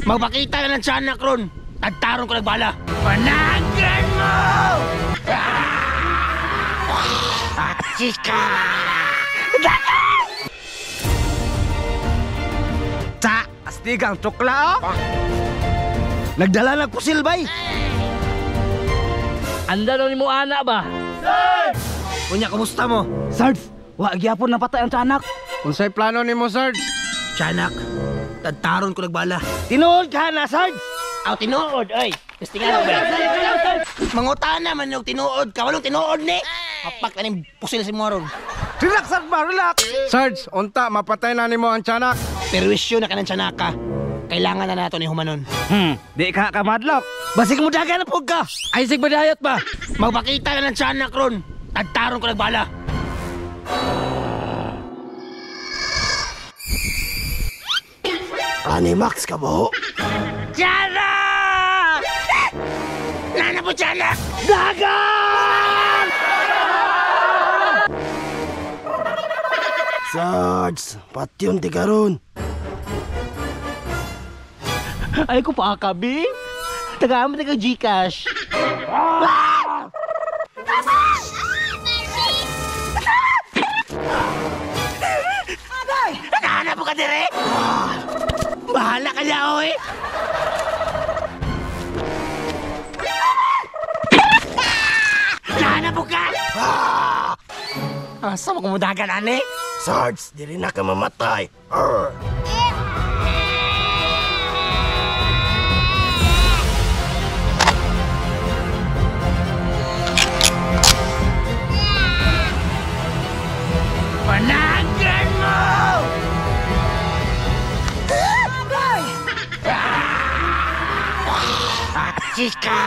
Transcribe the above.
Magpakita na ng tiyanak ron. Tagtaron ko nagbala. Panagan mo! Chika! Sa astigang tsukla oh. Nagdala ng pusil bay. Anda na ni mo ana ba? Unya, kumusta mo? Sarge, wa gyapon napatay ang tiyanak. Unsay plano nimo, Sarge? Tiyanak, tagtaron ko nagbala. Tinuod ka na, Sarge. Aw, tinuod, oy. Testingan ba? Mangutana man og tinuod ka, walong tinuod ni. Hapak na ning pusil si mo ron. Relax, Sarge ba? Relax. Sarge, unta mapatay na nimo ang tiyanak. Perwisyo na kanang tiyanaka. Kailangan na nato ni humanon. Di ka kamadlok. Basig mo dagan na pug ka. Ay sig badayot ba? Magpakita na ng tiyanak ron. Tagtaron ko nagbala. Ani Max ka mo? Tiyanak! Nana po tiyanak! Dagan! Sarge, patyon ti karon. Ay ko pa kabi. Tagaan mo taga GCash. Nana po ka dire! Bahala ka niya, oy! Nana po ka! Asa mo kumudagan, ane? Sarge, dili na ka mamatay. Arr. Panagan mo! Chika!